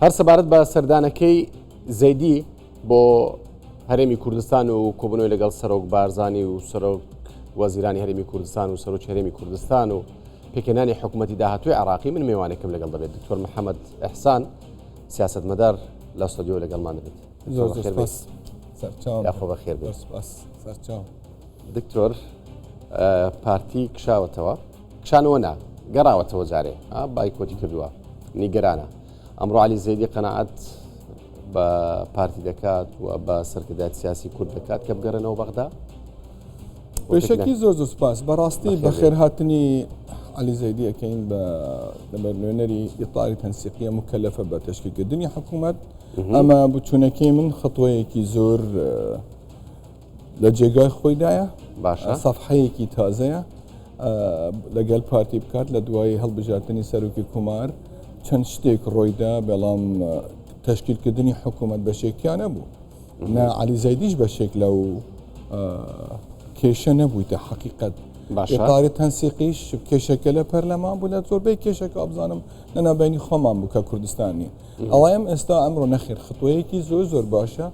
هەر سەبارەت بە سەردانەکەی زەیدی بۆ هەرێمی کوردستان و کۆبوونەوەی لەگەڵ سەرۆک بارزانی و سەرۆک وەزیرانی هەرێمی کوردستان و سەرۆکی هەرێمی کوردستان و پێکهێنانی حکوومەتی داهاتووی عراقی من میوانێکم لەگەڵ دەبێت دکتۆر محەممەد ئەحسان سیاستمەدار لە ستۆدیۆ لەگەڵمان دەبێت. زۆر زۆر سپاس. سەرچاوم. یاخۆ بەخێر بێت. سپاس. سەرچاو. دکتۆر پارتی کشاوەتەوە کشانەوە نا گەڕاوەتەوە جارێ بایکۆتی کردووە نیگەرانە ئەمڕۆ علی زەیدی قەنەعەت بە پارتی دەکات و بە سەرکردایەتی سیاسی کورد دەکات کە بگەڕێنەوە بەغدا؟ پێشەکی زۆر زۆر سپاس بەڕاستی بەخێرهاتنی علی زەیدی ئەەکەین بە لەبەر نوێنەری ئیتاری تەنسیقیە مکەلەفە بە تەشکیلکردنی حکوومەت ئەمە بچوونەکەی من خطوەیەکی زۆر لە جێگای خۆیدایە باشە سەفحەیەکی تازەیە لەگەل پارتی بکات لە دوای هەڵبژاردننی سەرۆکی کومار چەند شتێک ڕۆیدا بەڵام تشکیلکردنی حکوومەت بەشێکیان نەبوو نا علی زەیدیش بەشێک لەو کێشە نەبوویتە حقیقت باشاری تەنسیقیش کێشەکە لە پەرلەمان بوو لە زۆربەی کێشەکە ئەبزانم لە نابینی خۆمان بوو کە کوردستان نیە ئەڵێم ئێستا ئەمڕۆ نەخێر خطوەیەکی زۆر زۆر باشە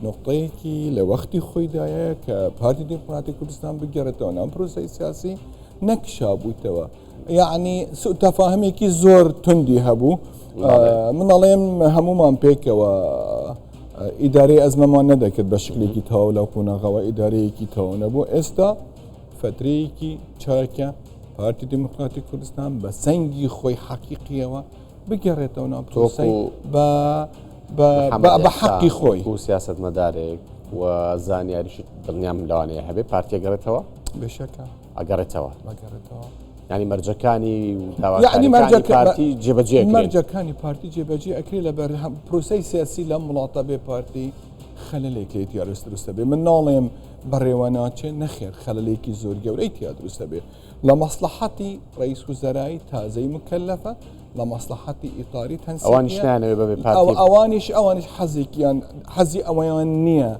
نقطەیەکی لە وەختی خۆیدایە کە پارتی دیموکراتی کوردستان بگەڕێتەوە ناو پرۆسەی سیاسی نەکشابوویتەوە یعنی سوء تەفاهمێکی زۆر توندی هەبوو من ئەڵێم هەمومان پێکەوە ئیدارەی ئەزمەمان نەدەکرد بە شکلێکی تەواو لەو قۆناغەوە ئیدارەیەکی تەواو نەبوو ئێستا فترەیەکی چاکە پارتی دیموکراتی کوردستان بە سەنگی خۆی حەقیقیەوە بگەڕێتەوە ناو پرۆسەی بە بە حەقی خۆی و سیاستمەدارێک و زانیاریش دڵنیام لەوانەیە هەبێ پارتی ئەگەڕێتەوە بێشەکە ئەگەڕێتەوە ئەگەڕێتەوە ینی مەرجەکانی و یعنی پارتی جێبەجێ مەرجەکانی پارتی جێبەجێ ئەکرێ لە بەر پرۆسەی سیاسی لەم وڵاتە بێ پارتی خەلەلێک لێ تیا دروستە بێ من ناڵێم بەڕێوە ناچێ نەخێر خەلەلێکی زۆر گەورەی تیا دروستە بێ لە مەسڵەحەتی ڕەئیس وزەرای تازەی مکەلەفە لە مەسڵەحەتی ئیتاری تەنسیقیە ئەوانیش نایانەوێ بەبێ پارتی ئەوانیش ئەوانیش حەزێکیان حەزی ئەوەیان نییە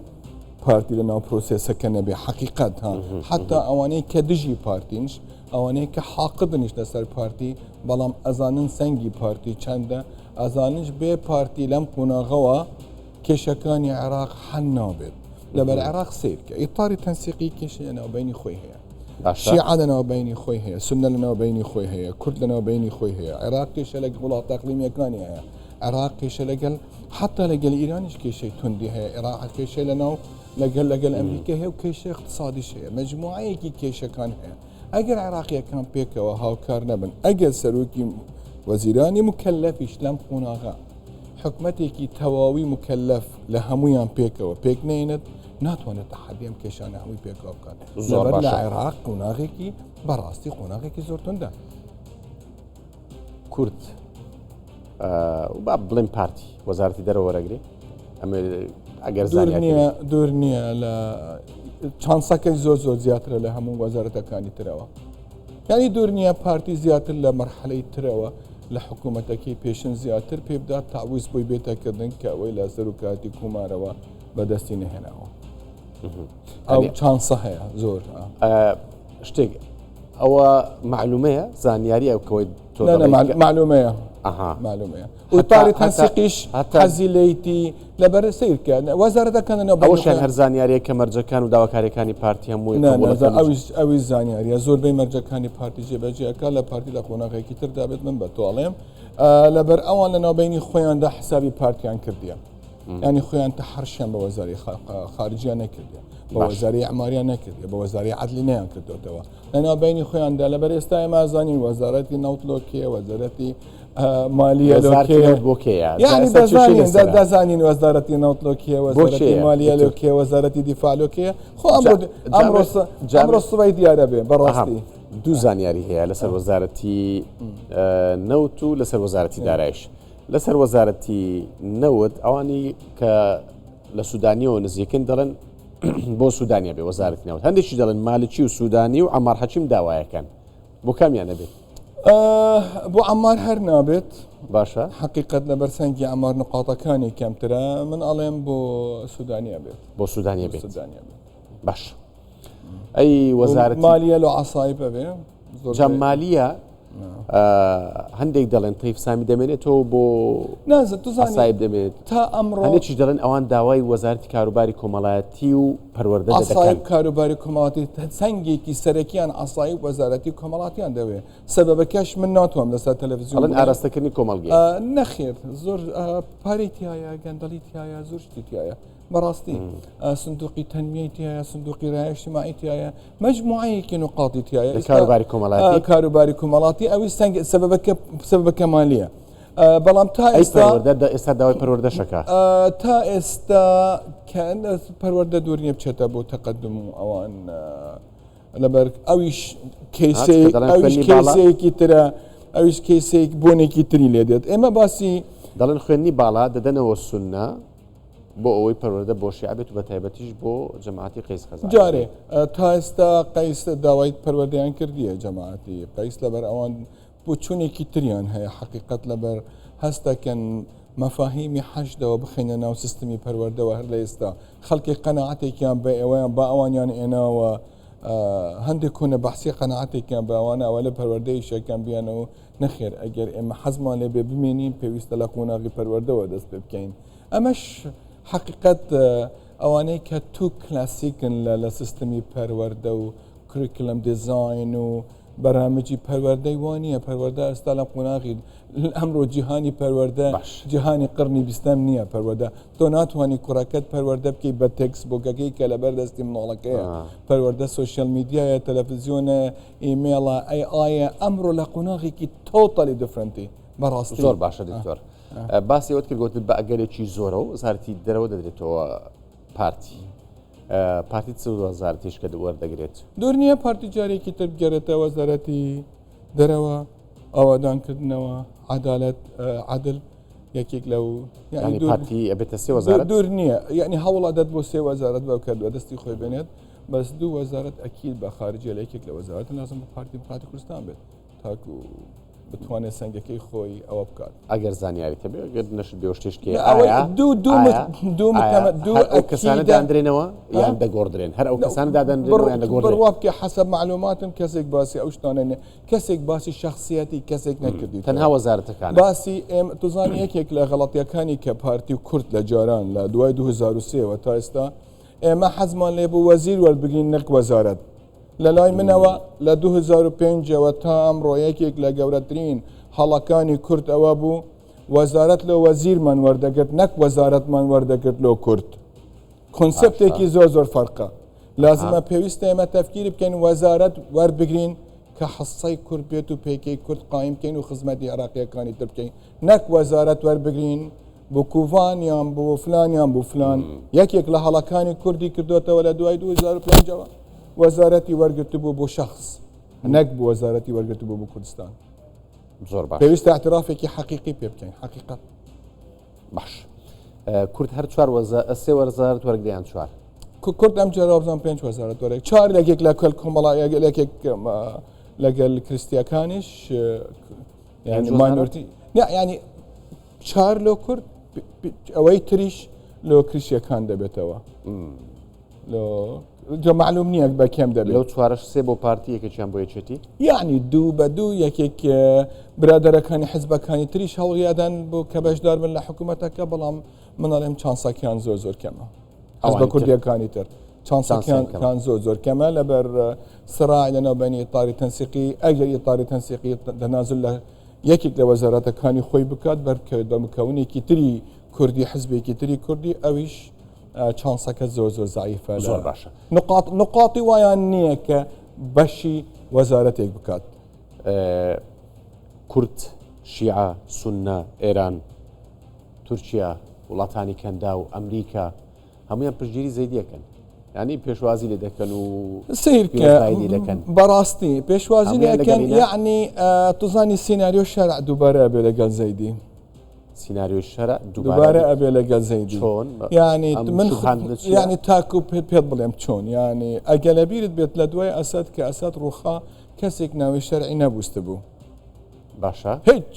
پارتی لە ناو پرۆسێسەکە نەبێ حەقیقەت ها حتا ئەوانەی کە دژی پارتینش ئەوانەی کە حاقدنیش لەسەر پارتی بەڵام ئەزانن سەنگی پارتی چەندە ئەزاننش بێ پارتی لەم قۆناغەوە کێشەکانی عێراق حەل نابێت لەبەر عێراق سیرکە ئیتاری تەنسیقی کێشە لە ناوبینی خۆی هەیە شیعە لە ناوبینی خۆی هەیە، سوننە لە ناوبینی خۆی هەیە، کورد لە ناوبینی خۆی هەیە، عێراق کێشە لەگەڵ وڵاتە ئەقلیمییەکانی هەیە، عێراق کێشە لەگەڵ حتا لەگەل ئیرانیش کێشەی توندی هەیە، عێراق کێشە لە ناو لەگەل لەگەل ئەمریکا هەیە و کێشە اقتصادیش هەیە، مجموعەیەکی کێشەکان هەیە. ئەگەر عێراقیەکان پێکەوە هاوکار نەبن، ئەگەر سەرۆکی وەزیرانی مکەلەفیش لەم قۆناغە حکومەتێکی تەواوی مکەلەف لە هەمویان پێکەوە پێک نێنێت، ناتوانێت تەحەدی ئەم کێشانە هەمووی پێکەوە بکات. زۆر لەبەر لە باشە. عێراق قۆناغێکی بەڕاستی قۆناغێکی زۆر توندە. کورد و با بڵێم پارتی وەزارەتی دەرەوە وەرەگرێ ئەمە ئەگەر دوور زانیاری نییە دوور نییە لە چانسەکەی زۆر زۆر زیاترە لە هەموو وەزارەتەکانی ترەوە. یعنی دوور نییە پارتی زیاتر لە مەرحەلەی ترەوە لە حکوومەتەکەی پێشن زیاتر پێ بدات تەعویز بۆی بێتەکردن کە ئەوەی لە سەرۆکایەتی کومارەوە بەدەستی نەهێناوە ئەو چانسە هەیە زۆر شتێک ئەوە معلومەیە زانیاری ئەو کەوەی معلومەیە معلومەیە وتاری تەنسیقیش حەزی لێیتی لەبەر سیرکە وەزارەتەکان ئەوشیان هەر زانیاریە کە مەرجەکان و داواکاریەکانی پارتی هەمووی ئەوی زانیاریە زۆربەی مەرجەکانی پارتی جێبەجێەکە لە پارتی لە قۆناغێکی تردا بێت من بە تۆڵێم لەبەر ئەوان لە ناوبینی خۆیاندا حسابی پارتیان کردیە ینی خۆیان تەحرشیان بە وەزاری خارجیان نەکردە بە وەزاری ئەماریان نەکردە بە وەزاری عدلی نیان کردوتەوە لە ناوبینی خۆیاندا لەبەر ئێستا ئێمازانی وەزارەتی نەوتلۆکێ وەزارەتی مالیە بۆکەیە یعنی دەزانین وەزارەتی نەوتلۆکیە وەزارەتی مالیە لۆکێ وەزارەتی دیفالۆکێ خۆ ئەمڕۆ سبەی دیارە بێ بەڕاستی دوو زانیاری هەیە لەسەر وەزارەتی نەوت و لەسەر وەزارەتی دارایش. لەسەر وەزارەتی نەوت ئەوانی کە لە سوودانیەوە نزیکن دەڵێن بۆ سوودانیە بێ وەزارەتی نەوت هەندێکی دەڵێن مالکی و سوودانی و عەمار حەکیم داوایەکەن بۆ کامیان نەبێت بۆ عەمار هەر نابێت باشە حقیقت لەبەر سەنگی عەمار نقاطەکانی کەمترە من ئەڵێم بۆ سوودانیە بێت بۆ سوودانیە بێت سوودانیە بێت باش ئەی وەزارەت مالیە لۆ عسایب بێ جا مالیە. هەندێک دەڵێن تەیف سامی دەمێنێتەوە بۆ نازە توزانانی عەسایب دەمێنێت تا ئەمڕۆ هەندێکیش دەڵێن ئەوان داوای وەزارەتی کاروباری کۆمەڵایەتی و پەروەردە دەکەن. عەسایب کاروباری کۆمەڵاتی سەنگێکی سەرەکیان عەسایب وەزارەتی کۆمەڵاتیان دەوێ سەبەبەکەش من ناتوانم لەسەر تەلەڤزیۆن ئەڵێن ئاراستەکردنی کۆمەڵگەیە. نەخێر زۆر پارەی تایە گەندەڵی تایە زۆر شتی تایە بەڕاستی سندوقی تەنمیەی تایە سندوقی رایە اجتماعی تایە مجموعەیەکی نقاطی تایە کاروباری کۆمەڵاتی کاروباری کۆمەڵاتی ئەوی سەنگ سەبەبەکە سەبەبەکە مالیە بەڵام تا ئێستا ئێستا داوای پەروەردەشەکە تا ئێستا کە پەروەردە دوور نییە بچێتە بۆ تەقدم و ئەوان لەبەر ئەویش کەیسەیەکی کەیسەیەکی ترە ئەویش کەیسێک بۆنێکی تری لێ دێت ئێمە باسی دەڵێن خوێندنی باڵا دەدەنەوە سوننە بۆ ئەوەی پەروەردە بۆ شیعە بێت و بە تایبەتیش بۆ جەماعەتی قەیس خەزعەلی. جارێ تا ئێستا قەیس داوای پەروەردەیان کردیە جەماعەتی قەیس لەبەر ئەوان بۆچوونێکی تریان هەیە حەقیقەت لەبەر هەست دەکەن مەفاهیمی حەشدەوە بخەینە ناو سیستمی پەروەردەوە هەر لە ئێستا خەڵکی قەناعەتێکیان بە ئێوەیان با ئەوانیان ئێناوە هەندێک کۆنە بەحسی قەناعەتێکیان بە ئەوانە ئەوە لە پەروەردەی شەکەم بیانەوە نەخێر ئەگەر ئێمە حەزمان لێ بێ بمێنین پێویستە لە قۆناغی پەروەردەوە دەست پێ بکەین ئەمەش حەقیقەت ئەوانەی کە تو کلاسیکن لە لە سیستمی پەروەردە و curriculum design و بەرامجی پەروەردەی وا نییە پەروەردە ئێستا لە قۆناغی ئەمڕۆ جیهانی پەروەردە جیهانی قڕنی بیستەم نییە پەروەردە تۆ ناتوانانی کوڕەکەت پەروەردە بکەیت بە textbook ەکەی کە لەبەر دەستی مناڵەکەیە پەروەردە social media یە تەلەڤزیۆنە ئیمێڵە ئەی ئایا ئەمڕۆ لە قۆناغێکی totally different ی بەڕاستی زۆر باشە دکتۆر باسی ئەوەت کرد گوتت بە ئەگەرێکی زۆرەوە وەزارەتی دەرەوە دەدرێتەوە پارتی پارتی چ وەزارەتیش کە وەردەگرێت؟ دوور نییە پارتی جارێکی تر بگەرێتە وەزارەتی دەرەوە، ئاوادانکردنەوە، عەدالەت، عەدل یەکێک لەو یعنی پارتی ئەبێتە سێ وەزارەت دوور نییە یعنی هەوڵ ئەدات بۆ سێ وەزارەت بەو کە دەستی خۆی بێنێت بەس دوو وەزارەت ئەکید بە خارجیە لە یەکێک لە وەزارەت لازم بە پارتی دیموکراتی کوردستان بێت تاکو بتوانێت سەنگەکەی خۆی ئەوە بکات. ئەگەر زانیاریت هەبێ ئەگەر نەشت بێ شتێک کێ ئایا دوو دوو دوو دوو ئەو کەسانە دادرێنەوە یان دەگۆڕدرێن هەر ئەو کەسانە دادەنرێنەوە یان دەگۆڕدرێن بڕوا بکە حەسەب معلوماتم کەسێک باسی ئەو شتانە نیە کەسێک باسی شخصیەتی کەسێک نەکردی تەنها وەزارەتەکان باسی ئێمە توزانی یەکێک لە غەڵەتیەکانی کە پارتی و کورد لە جاران لە دوای 2003 وە تا ئێستا ئێمە حەزمان لێ بوو وەزیر وەربگرین نەک وەزارەت لە لای منەوە لە 2005 ەوە تا ئەمڕۆ یەکێک لە گەورەترین هەڵەکانی کورد ئەوە بوو وەزارەت لە وەزیرمان وەردەگرت نەک وەزارەتمان وەردەگرت لۆ کورد. کۆنسێپتێکی زۆر زۆر فەرقە. لازمە پێویستە ئێمە تەفکیری بکەین وەزارەت وەربگرین کە حسەی کورد بێت و پێکەی کورد قایم بکەین و خزمەتی عێراقیەکانی تر بکەین نەک وەزارەت وەربگرین بۆ کوڤان یان بۆ فلان یان بۆ فلان یەکێک لە هەڵەکانی کوردی کردوێتەوە لە دوای 2005ەوە وەزارەتی وەرگرتبوو بۆ شخص نەک بۆ وەزارەتی وەرگرتبوو بۆ کوردستان زۆر باش پێویستە اعترافێکی حەقیقی پێ بکەین حەقیقەت باش کورد هەر چوار وەزە سێ وەزارەت وەرگریان چوار کورد ئەم جارە وابزانم پێنج وەزارەت وەرەک چوار لەگێک لە کەل کۆمەڵا یەکێک لەگەل کریستیەکانیش یعنی minority ینی چار لۆ کورد ئەوەی تریش لۆ کریسیەکان دەبێتەوە لۆ جا معلوم نییە بە کێم دەبێت لەو چوارش سێ بۆ پارتی یەکێکیان بۆ یەکێتی یعنی دوو بە دوو یەکێک برادەرەکانی حزبەکانی تریش هەوڵیادان بۆ کە بەشدار بن لە حکوومەتەکە بەڵام منەڵێم چانسەکیان زۆر زۆر کەمە حزبە کوردیەکانی تر چانسەکیان کان زۆر زۆر کەمە لەبەر سراع لەناو بەنی ئیتاری تەنسیقی ئەگەر ئیتاری تەنسیقی تەنازل لە یەکێک لە وەزارەتەکانی خۆی بکات بەرکەوێت بە مکەونێکی تری کوردی حزبێکی تری کوردی ئەویش چانسەکە زۆر زۆر زعیفە زۆر باشە نقاط نقاطی وایان نییە کە بەشی وەزارەتێک بکات. کورد، شیعە، سوننە، ئێران، تورکیا، وڵاتانی کەنداو، ئەمریکا هەمویان پشتگیری زەیدیەکەن ینی پێشوازی لێ دەکەن و سیرکە دەکەن بەڕاستی پێشوازی لەکەن یعنی توزانی سیناریۆ شەرع دووبارە بێ لەگەڵ زەیدی سیناریۆی شەرع دووبارە ئەبێ لەگەڵ زەیدی چۆن ینی من ینی تاکو پێت بڵێم چۆن ینی ئەگە لەبیرت بێت لە دوای ئەسەد کە ئەسەد ڕوخا کەسێک ناوی شەرعی نەبوست بوو باشە هیچ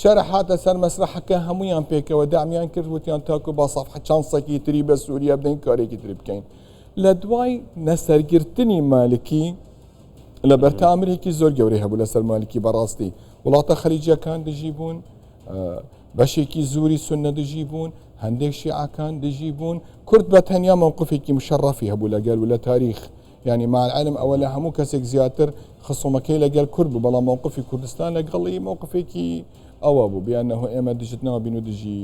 شەرع هاتە سەر مەسرەحەکە هەمویان پێکەوە دامیان کرد وتیان تاکو با سەفحە چانسێکی تری بە سووریا بدەین کارێکی تری بکەین لە دوای نەسەرگرتنی مالکی لەبەر تامرێکی زۆر گەورەی هەبوو لەسەر مالکی بەڕاستی وڵاتە خەلیجیەکان دژی بوون بەشێکی زوری سنە دژی بوون هەندێک شیعەکان دژی بوون کورد بە تەنیا مەوقفێکی مشەڕەفی هەبوو لەگەل و لە تاریخ یعنی مع العلم ئەوە لە هەموو کەسێک زیاتر خسومەکەی لەگەل کورد بوو بەڵام مەوقفی کوردستان لەگەڵی مەوقفێکی ئەوە بوو بیانەوە ئێمە دژت نابین و دژی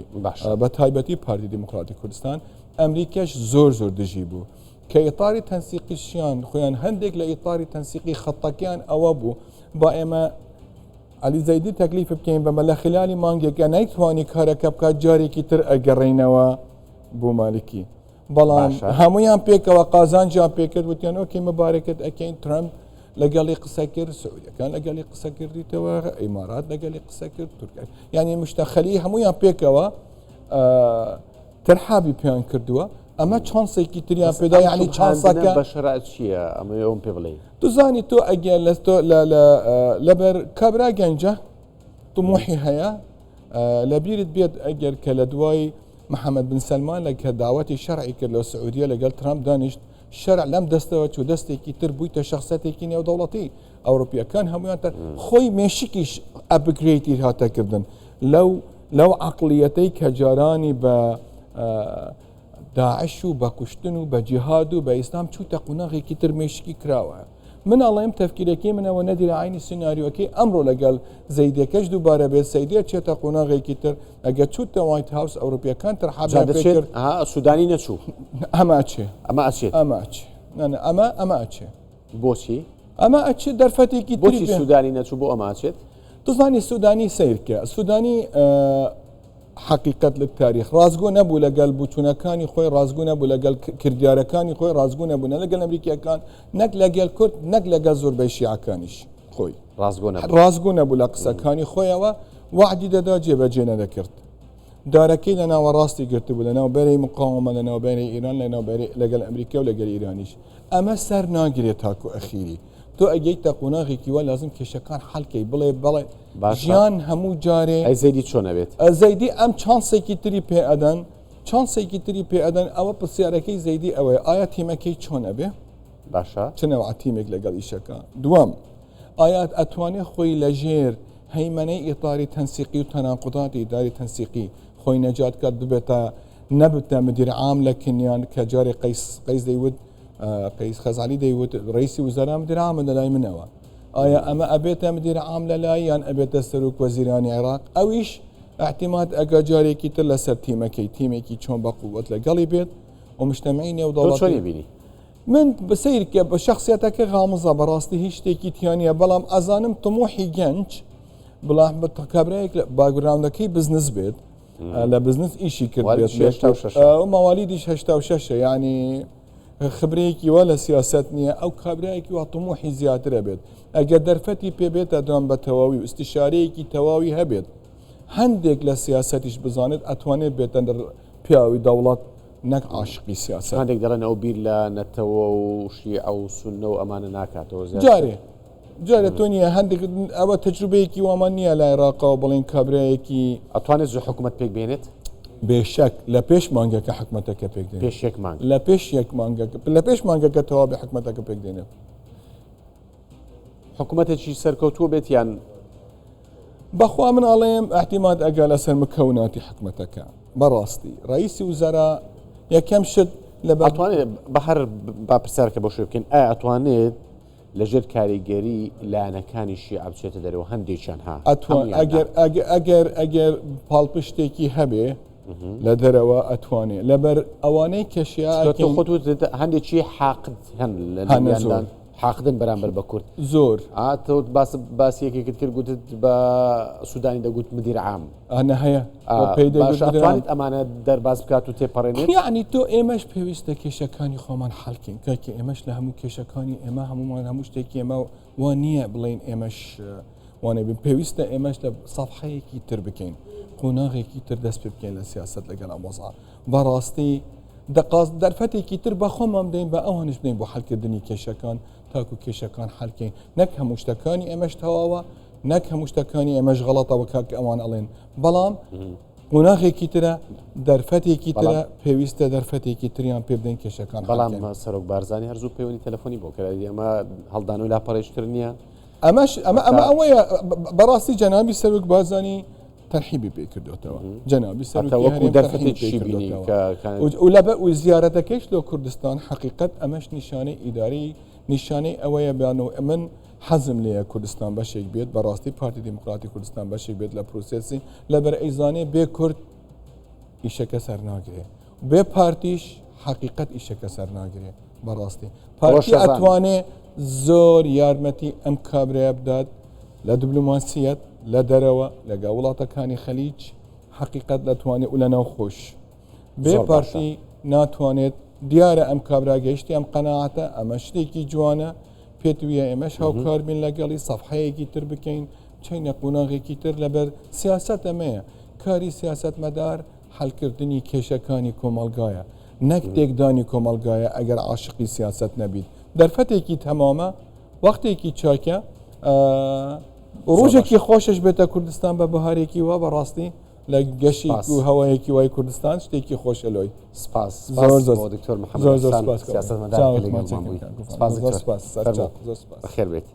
بە تایبەتی پارتی دیموکراتی کوردستان ئەمریکاش زۆر زۆر دژی بوو کە ئیتاری تەنسیقیشیان خۆیان هەندێک لە ئیتاری تەنسیقی خەتەکەیان ئەوە بوو با ئێمە عەلی زەیدی تەکلیف بکەین بەمە لە خلالی مانگێکە نەیتوانی کارەکە بکات جارێکی تر ئەگەڕێینەوە بۆ مالکی بەڵام هەمویان پێکەوە قازانجیان پێکرد وتیان okay مبارەکەت ئەکەین ترەمپ لەگەڵی قسە کرد سعودیەکان لەگەڵی قسە کردیتەوە ئیمارات لەگەڵی قسە کرد تورکیا یعنی مشتەخەلی هەمویان پێکەوە ترحابی پێیان کردووە ئەمە چانسێکی تریان پێدا یعنی چانسەکە بە شەرع چییە ئەمە ئەوم پێ بڵێ دوزانی تۆ ئەگەر لە تۆ لەبەر کابرا گەنجە طموحی هەیە لەبیرت بێت ئەگەر کە لە دوای محەممەد بن سەلمان لە کە داوەتی شەرعی کرد لە سعودیە لەگەڵ ترامپ دانیشت شەرع لەم دەستەوە چوو دەستێکی تر بوویتە شخصەتێکی نێودەوڵەتی ئەوروپیەکان هەمویان تر خۆی مێشکیش upgrade ی هاتەکردن لەو لەو عەقڵیەتەی کە جارانی بە داعش و بە کوشتن و بە جیهاد و بە ئیسلام چووتە قوناغێکی تر مێشکی کراوە من ئەڵێم تەفکیرەکەی منەوە نەدیرە عینی سیناریۆکەی ئەمڕۆ لەگەڵ زەیدەکەش دووبارە بێت سەیدە چێتە قۆناغێکی تر ئەگەر چوتە وایت هاوس ئەوروپیەکان تر حەبێت سوودانی نەچوو ئەمە چێ ئەمە ئەچێت ئەمە چێ ئەمە ئەمە ئەچێ بۆچی؟ ئەمە ئەچێت دەرفەتێکی بۆچی سوودانی نەچوو بۆ ئەمە ئەچێت؟ دەزانی سوودانی سیرکە سوودانی حقیقت لە تاریخ ڕاستگۆ نەبوو لەگەل بچوونەکانی خۆی ڕاستگو نەبوو لەگەل کردیارەکانی خۆی ڕاستگو نەبوو نە لەگەل ئەمریکیەکان نەک لەگەل کورد نەک لەگەل زۆربەی شیعەکانیش خۆی ڕاستگۆ نەبوو لە قسەکانی خۆیەوە وعدی دەدا جێبەجێ نەدەکرد دارەکەی لە ناوەڕاستی گرتبوو لە ناو بەرەی مقاومە لە ناو بەرەی ئیران لە ناو بەرەی لەگەل ئەمریکا و لەگەل ئیرانیش ئەمە سەر ناگرێت تاکو ئەخیری تۆ ئەگەیتە قۆناغێکی وا لازم کێشەکان حەلکەی بڵێ بەڵێ ژیان هەموو جارێ ئەی زەیدی چۆن ئەبێت؟ زەیدی ئەم چانسێکی تری پێ ئەدەن چانسێکی تری پێ ئەدەن ئەوە پرسیارەکەی زەیدی ئەوەیە ئایا تیمەکەی چۆن ئەبێ؟ باشە چ نەوعە تیمێک لەگەڵ ئیشەکە دووەم ئایا ئەتوانێ خۆی لەژێر هەیمەنەی ئیتاری تەنسیقی و تەناقوزاتی ئیداری تەنسیقی خۆی نەجات کات ببێتە نەبتە مدیر عام لە کنیان کە جارێ قەیس قەیس دەیوت قەیس خەزعەلی دەیوت ڕئیسی وزەرا مدیر عامە لە لای منەوە ئایا ئەمە ئەبێتە مدیر عام لە لای یان ئەبێتە سەرۆک وەزیرانی عێراق ئەویش احتیمات ئەگە جارێکی تر لەسەر تیمەکەی تیمێکی چۆن بە قووەت لەگەڵی بێت و مجتەمعی نێودەوڵەتی بینی من سەیرکە بە شخصیەتەکە غامزە بەڕاستی هیچ شتێکی تیانە بەڵام ئەزانم طموحی گەنج بڵام بە کابراایەک لە background ەکەی بزنس بێت لە بزنس ئیشی کرد مەوالیدیش 86 ینی خبرەیەکی وا لە سیاست نییە ئەو کابراایەکی وا طموحی زیاترە بێت ئەگەر دەرفەتی پێبێتە دوام بە تەواوی و استشارەیەکی تەواوی هەبێت هەندێک لە سیاسەتیش بزانێت ئەتوانێت بێتە پیاوی دەوڵەت نەک عاشقی سیاسەت. هەندێک دەڵێن ئەو بیر لە نەتەوە و شیعە و سوننە و ئەمانە ناکاتەوە زیاتر. جارێ جارێ تۆ نییە هەندێک ئەوە تەجروبەیەکی وامان نییە لە عێراقەوە بڵێن کابرایەکی. ئەتوانێت زوو حکوومەت پێک بێنێت؟ بێشک لە پێش مانگەکە حکومەتەکە پێک دێنێت. پێش یەک مانگ. لە پێش یەک مانگەکە لە پێش مانگەکە تەواو بێ حکومەتەکە پێک دێنێت. حکومەتێکی سەرکەوتوو بێت یان؟ بەخوا من ئەڵێم ئەحتیمات ئەگا لەسەر مکەوناتی حکومەتەکە بەڕاستی ڕئیسی وزەرا یەکەم شت لە ئەتوانێت بە هەر با پرسیارکە بۆ شوێ بکەین ئایا ئەتوانێت لەژێر کاریگەری لایەنەکانی شیعە بچێتە دەرەوە هەندێکیان ها ئەتوان ئەگەر ئەگەر ئەگەر پاڵپشتێکی هەبێ لە دەرەوە ئەتوانێ لەبەر ئەوانەی کەشیا خۆت هەندێکی حاقد هەن لە حاقدن بەرامبەر بە کورد. زۆر. ئا تۆ باس باسی یەکێکت کرد گوتت بە سودانی دەگوت مدیر عام. ئا نە هەیە وە پێی دەگوت باشە مدیر عام. ئەتوانیت ئەمانە دەرباز بکات و تێپەڕێنێت؟ یەعنی تۆ ئێمەش پێویستە کێشەکانی خۆمان حەل کەین کاکە ئێمەش لە هەموو کێشەکانی ئێمە هەموومان هەموو شتێکی ئێمە وا نییە بڵێین ئێمەش وانە بین پێویستە ئێمەش لە سەفحەیەکی تر بکەین قۆناغێکی تر دەست پێ بکەین لە سیاسەت لەگەڵ ئەم وەزعە بەڕاستی دەقاس دەرفەتێکی تر بە خۆمان بدەین بە ئەوانیش بدەین بۆ حەلکردنی کێشەکان تاکو کێشەکان حەلکەین نەک هەموو شتەکانی ئێمەش تەواوە نەک هەموو شتەکانی ئێمەش غەڵەتەوە کاک ئەوان ئەڵێن بەڵام قۆناغێکی ترە. دەرفەتێکی ترە پێویستە دەرفەتێکی تریان پێ بدەین کێشەکان بەڵام سەرۆک بارزانانی هەرزوو پەیوەندی تەلەفۆنی بۆ کرا ئەمە هەڵدان و لاپەڕێشتر نییە ئەمەش ئەمە ئەمە ئەوەیە بەڕاستی جەنابی سەرۆک بارزانی تەرحیبی پێ کردوتەوە جەنابی سەرۆکی دەرفەتێکی بینی لەبەر و زیارەتەکەیش لۆ کوردستان حقیقت ئەمەش نیشانەی ئیداری نیشانەی ئەوەیە بیان و من حەزم لێیە کوردستان بەشێک بێت بەڕاستی پارتی دیموکراتی کوردستان بەشێک بێت لە پرۆسێسی لەبەر ئەیزانێ بێ کورد ئیشەکە سەر ناگرێ بێ پارتیش حقیقت ئیشەکە سەر ناگرێ بەڕاستی پارتی ئەتوانێ زۆر یارمەتی ئەم کابرایە بدات لە دیبلۆماسیەت لە دەرەوە لەگە وڵاتەکانی خەلیج حقیقت دەتوانێت و لە ناو خۆش بێ پارتی ناتوانێت دیارە ئەم کابرا گەیشتی ئەم قەناعەتە ئەمە شتێکی جوانە پێت ویە ئێمەش هاوکار بین لەگەڵی سەفحەیەکی تر بکەین بچینە قۆناغێکی تر لەبەر سیاسەت ئەمەیە کاری سیاسەتمەدار حلکردنی کێشەکانی کۆمەڵگایە نەک تێکدانی کۆمەڵگایە ئەگەر عاشقی سیاسەت نەبیت دەرفەتێکی تەمامە وەختێکی چاکە ڕۆژێکی خۆشش بێتە کوردستان بە بەهارێکی وا بەڕاستی لە گەشێک و هەوایەکی وای کوردستان شتێکی خۆشە لۆی. سپاس زۆر زۆر بۆ دکتۆر محەممەد زۆر زۆر سپاس سیاسەتمەدار سپاس بەخێر بێیت.